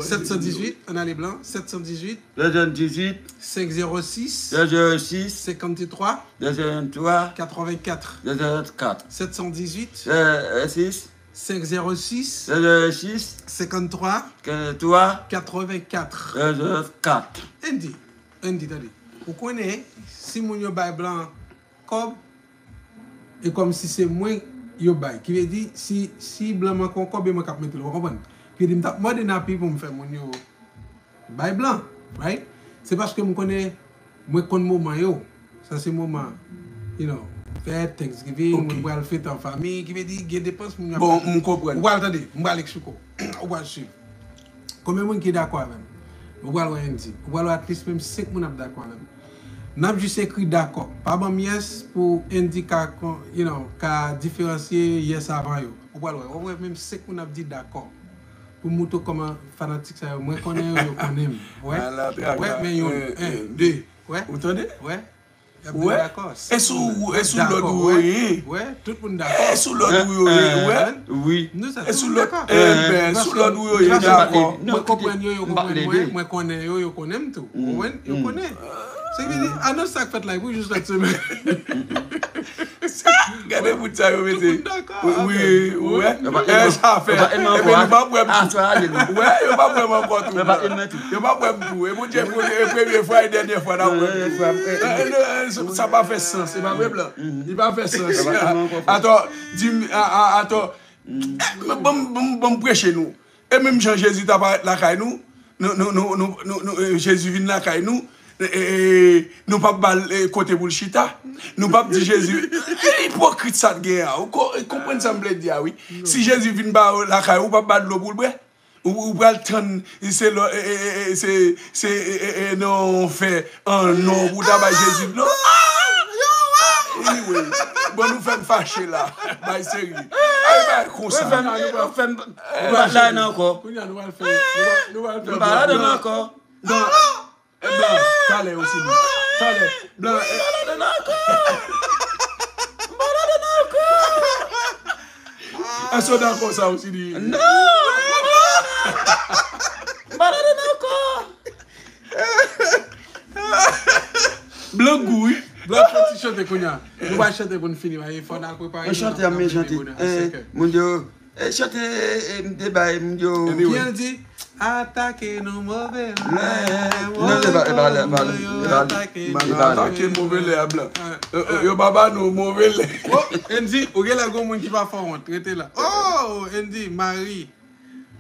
Sèt san dizuit, ann ale Blan, sèt san dizuit. Sèt san dizuit. Senk zewo sis. Senk zewo sis. Senkanntwa. Senkanntwa. Katrevenkat. Katrevenkat. Sèt san dizuit. Senk zewo sis. Senk zewo sis. Senkanntwa. Senkanntwa. Katrevenkat. Katrevenkat. Andy, Andy, tande. Ou konnen, si moun yo bay Blan kòb, e kòmsi se mwen yo bay. Ki vle di, si, si Blan manke yon kòb, e mwen k ap mete l, ou konprann? Ki vle di, m t ap mande Nappy pou m fè moun yo bay Blan, right? Se paske m konnen, mwen konn moman yo. Sa se moman, you know, fèt, Thanksgiving, moun pral fete an fanmi, ki vle di, gen depans moun yo ap fè. Bon, m konprann. Ou pral tande, m pral eksplike w. Ou pral swiv. Konbyen moun ki dakò avè m? Ou pral wè Andy. Ou pral wè at least menm senk moun ap dakò avè m. N ap jis ekri dakò. Pa ban m yes pou Andy ka, kon- you know, ka diferansye yes avan yo. Ou pral wè. Ou wè menm senk moun ap di dakò. Pou moutre w kòman fanatik sa yo. Mwen konnen yo, yo konnen m. Wè. Wè, men youn, en, de. Wè. Ou tande? Wè. Y ap di dakò. E sou, e sou lòd ou yo ye? Wè, tout moun dakò. E sou lòd ou yo ye? Wè. Wi. E sou lòd, e ben, sou lòd ou yo ye, dakò. Mwen konprann yo, yo konprann mwen. Mwen konnen yo, yo konnen m tou. Ou konprann? Yo konnen. Se vini, anons sa k fèt la, pou jis lòt semèn. Gade bout sa yo mete. Wi, wi, wè. E sa fè. Epi nou p ap wè m tou. Wè, yo p ap wè m ankò tou. Yo p ap wè m tou. E Bondye, e premye fwa e dènye fwa n ap wè m tou. Sa pa fè sans, se pa vre, blan. Li pa fè sans. Atò, di m, atò, ban m preche nou. E menm jan Jezi ta parèt lakay nou, nou, nou, nou, nou, nou, nou, e, Jezi vin lakay nou, e, e, nou p ap ba l, e, kote pou l chita. Nou p ap di Jezi, e, ipokrit sa t gen a. Ou ko- konprann sa m vle di a, wi. Si Jezi vin ba lakay ou, ou p ap ba l dlo pou l bwè. Ou, ou pral tann, se lò, e, e, e, e, se, se, e, e, e, nan yon fè an non pou ta bay Jezi dlo. Anyway, bon, nou fè m fache la. Bay seri. Ay, bay konsa. Ou fè m, ou fè m, ou pa la nan ankò. Kounye a nou pral fè, nou pral, nou pral fè. M pa la nan ankò. Non. E blan, talè osi li. Talè. Blan, e- M pa ladan ankò. M pa ladan ankò. Èske w dakò sa osi li? Non. M pa ladan ankò. Blan gou, wi. Blan fè ti chante kounye a. Nou va chante pou n fini. Fò n al prepare. Mwen chante, mwen chante. Moun yo. E, chante, e, e, m te bay, m yo. Anyway. Ki an di, atake nou move lè. Non, e pa, e pa, e pa, e pa, atake nou move lè. Atake move lè a blan. E, e, yo pa ba nou move lè. Oh, Andy, ou gen lè gon moun ki pa fè w wont, rete la. Oh, Andy, Marie.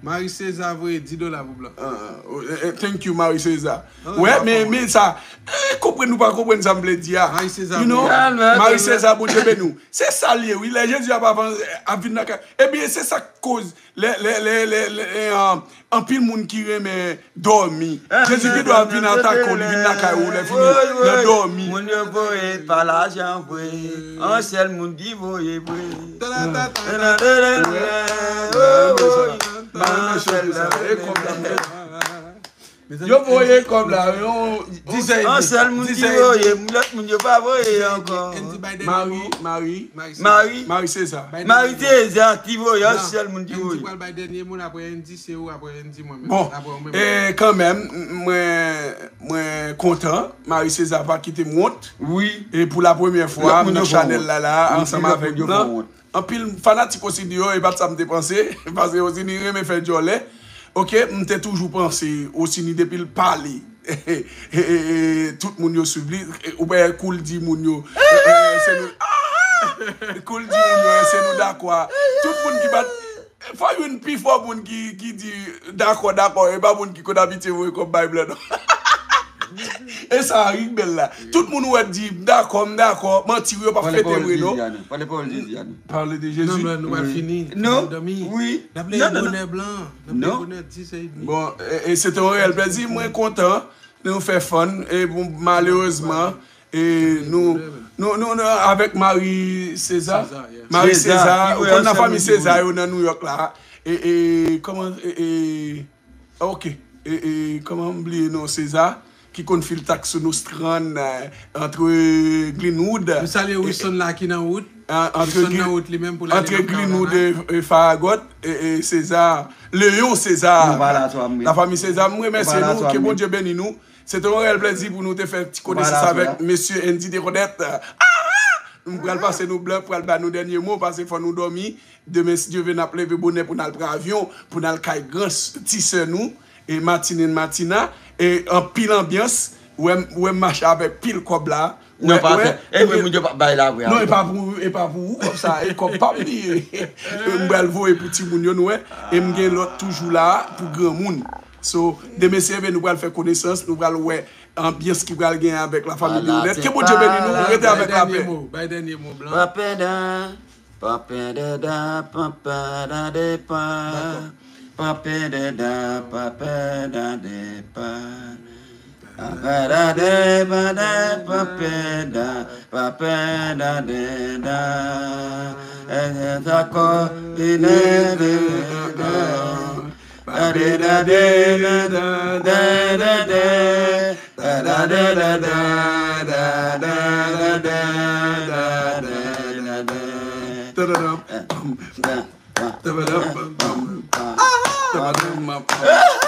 Marie César voye dis dola pou blan. Ah, oh, eh, eh, thank you, Marie César. Wè, men, men sa, eh, konprann ou pa konprann sa m vle di a. Marie César, you know, Marie César, Bondye beni w. Se sa l ye, wi. Lè Jezi ap avan, ap vin nan kay. Ebyen, se sa k koz lè, lè, lè, lè, lè, eh, anpil moun ki renmen dòmi. Jezi gendwa ap vin atake w, li vin lakay ou, lè fini, nan dòmi. Moun yo voye pa lajan vre. Yon sèl moun ki voye vre. Yon sèl la. E kòb la. Yo voye kòb la, yon, yon sèl moun ki voye, lòt moun yo pa voye ankò. Marie, Marie, Marie César. Marie César ki voye, yon sèl moun ki voye. Andy pral bay dènye mo l, apre Andy se ou, apre Andy mwen menm. Bon, e kanmenm, mwen, mwen kontan, Marie César pa kite m wont. Wi. E pou la premyè fwa, m nan chanèl la, la, ansanm avèk Blan. Anpil fanatik Osini yo, e pa t sa m te panse, paske Osini renmen fè djòlè. Oke, m te toujou panse Osini depi l pale. E, e, e, e, tout moun yo swiv li. E, ou wè kou l di moun yo, e, e, se nou, ah! Kou l di moun yo, e, se nou dakò a. Tout moun ki pa t, fò youn pi fò moun ki, ki di dakò, dakò, e pa moun ki konn abitye voye kòb bay blan, non. E sa a, Rick Bell la. Tout moun ou wè di, m dakò, m dakò. Manti, yo p ap fete vre, non. Pale pawòl Jezi a, non. Pale de Jezi. Non, men nou pral fini. Non, wi. N ap leve bonè blan. N ap leve bonè dis è demi. Bon, e, e se te yon reyèl plèzi. Mwen kontan. Nou fè fun. E bon, malerezman, e nou, nou, nou, nou, avèk Marie César. Marie César, ou konn nan fanmi César yo nan New York la. E, e, kòman, e, e, Ok. E, e, kòman m bliye non César, ki konn fil taks sou Nostrand, e, antre Glenwood. Nou salye Wilson la ki nan wout. Wilson nan wout li menm pou l ale nan Carolina. Antre Glenwood e, e Farragut, e, e César, Léon César. Lafanmi César, m remèsye nou, ke Bondye beni nou. Se te yon reyèl plèzi pou nou te fè ti konesans avèk mesye Andy Decodet. Ah! M pral pase nou blan, pral ba nou dènye mo, paske fò nou dòmi. Demen, si Dye vle, n ap leve bonè pou n al pran avyon, pou n al kay gran s- ti sè nou, e Martine and Martina, e anpil anbyans, ou wè m, ou wè m mache avèk pil kòb la. Non, pa fè. E vre, moun yo p ap bay la vre. Non, e pa pou, e pa pou ou kòb sa, e kòb pa m li ye. M pral voye pou timoun yo, nou wè. E m gen lòt toujou la pou granmoun. So, demen, si Dye vle, nou pral fè konesans, nou pral wè anbyans ki pral gen avèk lafanmi Decodet. Ke Bondye beni nou, rete avèk lapè. Bay dènye mo, bay dènye mo, blan. Papendan. Papendan, papendan, depan. Papendan, papendan, depan. Papèda, papèda, papèda, deda. Ede tako, ide, deda. Padeda, deda, deda, deda. Padeda, deda, deda, deda. Tadadam, bam, bam. Tadadam, bam, bam. Tadadam, bam, bam.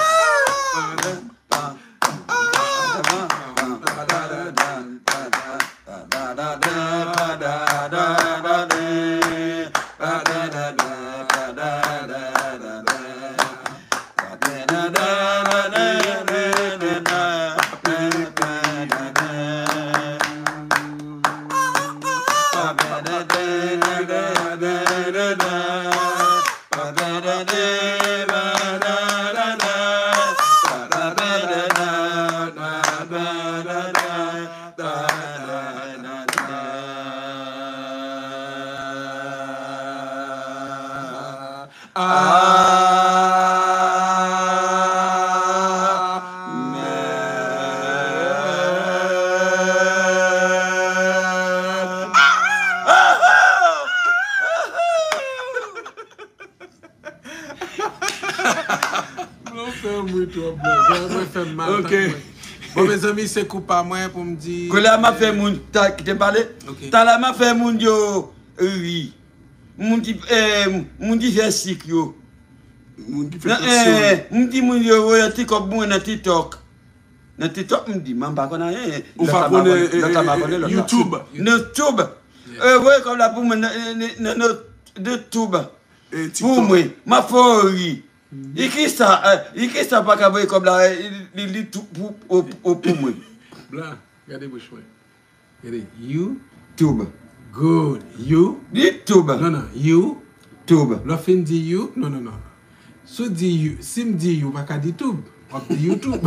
Mwen fè m ri twòp, bro. Mwen fè m mal. Ok. Bon, mezanmi, se kou pa mwen pou m di. Koulye a m ap fè moun ta, kite m pale. Ok. Talè m ap fè moun yo ri. Moun ki, eh, moun ki fè sik yo. Moun ki fè tansyon. Eh, m di moun yo voye ti kòb mwen nan TikTok. Nan TikTok, m di, man, m pa konn anyen. Ou pa konnen, eh, lòt la pa konnen, lòt la. YouTube. YouTube. Eh, voye kòb la pou mwen nan, nan, nan, nan YouTube. Pou mwen, m ap fè w ri. E kisa, eh, e kisa pa ka voye kòb la, eh, li, li tou, pou, o, o, pou mwen. Blan, gade bouch mwen. Gade, you. Tube. Good. You. YouTube. Non, non, you. Tube. Lè w fin di you, non, non, non. Si w di you, si m di you, w pa ka di tube. W ap di YouTube.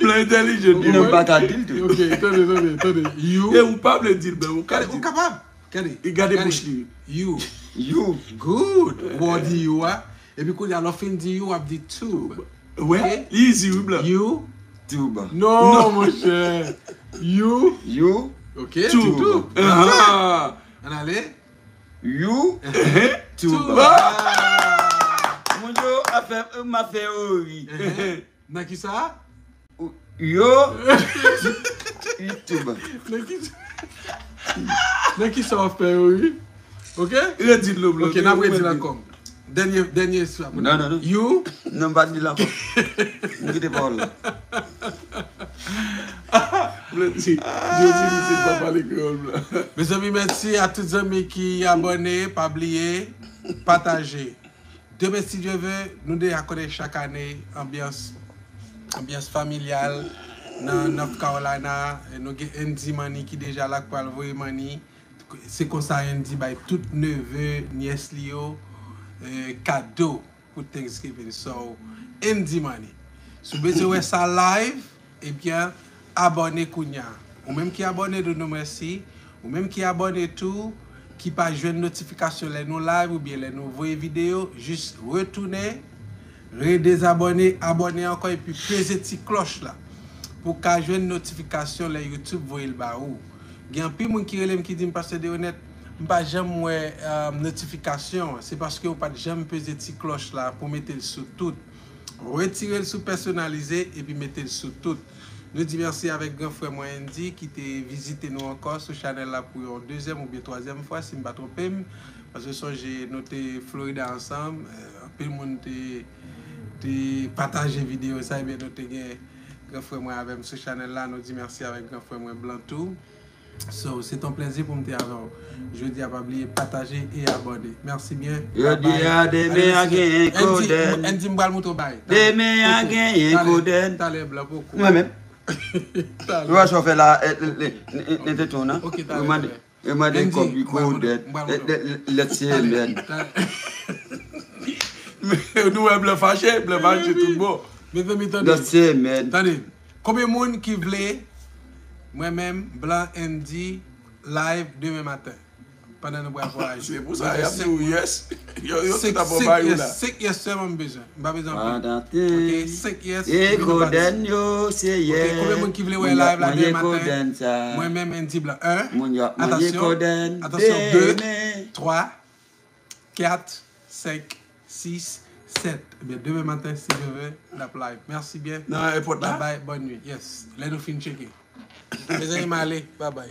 Blan entèlijan. Non, m pa ka di l tou. Ok, tande, tande, tande. You. E ou pa vle di l, men ou ka di. Ou kapab. Gade. E gade bouch li. You. You. Good. Wè w di you a. Epi kounye a, lè w fin di you, w ap di tube. Wè, li easy, wi, blan. You. Tube. Non, monchè. You. You. Ok. Tube. Tube. Ah. Ann ale. You. Tube. Tube. Ah. Moun yo ap fè, m ap fè yo ri. Nan kisa? Yo. YouTube. Nan ki, nan kisa w ap fè yo ri? Ok? Redi l non, blan. Ok, n ap redi l ankò. Dènye, dènye sa pou nou. Non, non, non. You. Non, m pa di l ankò. M kite pawòl la. Blan di, jodi misye pa pale kreyòl, blan. Mezanmi, mèsi a tout zanmi ki abòne. Pa bliye pataje. Demen, si Dye vle, nou deja konnen chak ane, anbyans, anbyans familyal nan North Carolina. Nou gen Andy Money ki deja la, k pral voye money. Se konsa Andy bay tout neve, nyès li yo, eh, kado pou Thanksgiving. So, Andy Money. Si w bezwen wè sa live, ebyen, abòne kounye a. Ou menm ki abòne, nou di w mèsi. Ou menm ki abòne tou, ki pa jwenn notifikasyon lè nou live oubyen lè nou voye videyo, jis retounen, redezabòne, abòne ankò, epi peze ti klòch la pou w ka jwenn notifikasyon lè YouTube voye l ba ou. Gen anpil moun ki rele m ki di m, Pastè Deronette, m pa janm wè, eh, notifikasyon an. Se paske w pa t janm peze ti klòch la pou mete l sou tout. Retire l sou pèsonalize epi mete l sou tout. Nou di mèsi avèk gran frè mwen Andy ki te vizite nou ankò sou chanèl la pou yon dezyèm oubyen twazyèm fwa, si m pa twonpe m. Paske sonje nou te Florida ansanm, eh, anpil moun te, te pataje videyo sa, ebyen nou te gen gran frè mwen avè m sou chanèl la. Nou di mèsi avèk gran frè mwen Blan tou. So, se t on plèzi pou m te avè w jodi a. Pa bliye pataje e abòne. Mèsi byen. Jodi a, demen a genyen koudèt. Andy, m pral montre w bagay. Demen a genyen koudèt. Talè, Blan, poko. Mwen menm. Talè. Ou wè sa w fè la, eh, eh, eh, eh, eh, tete w nan. Ok, talè, talè. Ou mande kòb li koudèt. Lèt se mèd. Nou wè Blan fache, Blan fache tout bon. Mezanmi, tande. Lèt se mèd. Tande. Konbyen moun ki vle mwen menm, Blan Andy, live demen maten? pandan nou pral vwayaje. Se pou sa y ap di w yes. Yo, yo tout Senk, ap senk bay ou yes, la. Senk yes sèlman m bezwen. M pa bezwen anpil. Pandan te Ok, senk yes. E epi nou pati. kodenn yo se Ok, yè. Konbyen moun ki vle wè Moun yo live ap la manje demen maten? kodenn sa. Mwen menm, Andy Blanc. Un. Moun yo ap manje Attention. kodenn. Attention, deux. Demen. Trois, quatre, cinq, six, sept. Ebyen, demen maten, si Dye vle, n ap live. Mèsi byen. Nan èpòt la. Bye bye, bonne nuit. Yes. Lè nou fin tcheke. Mezanmi, m ale. Bye bye.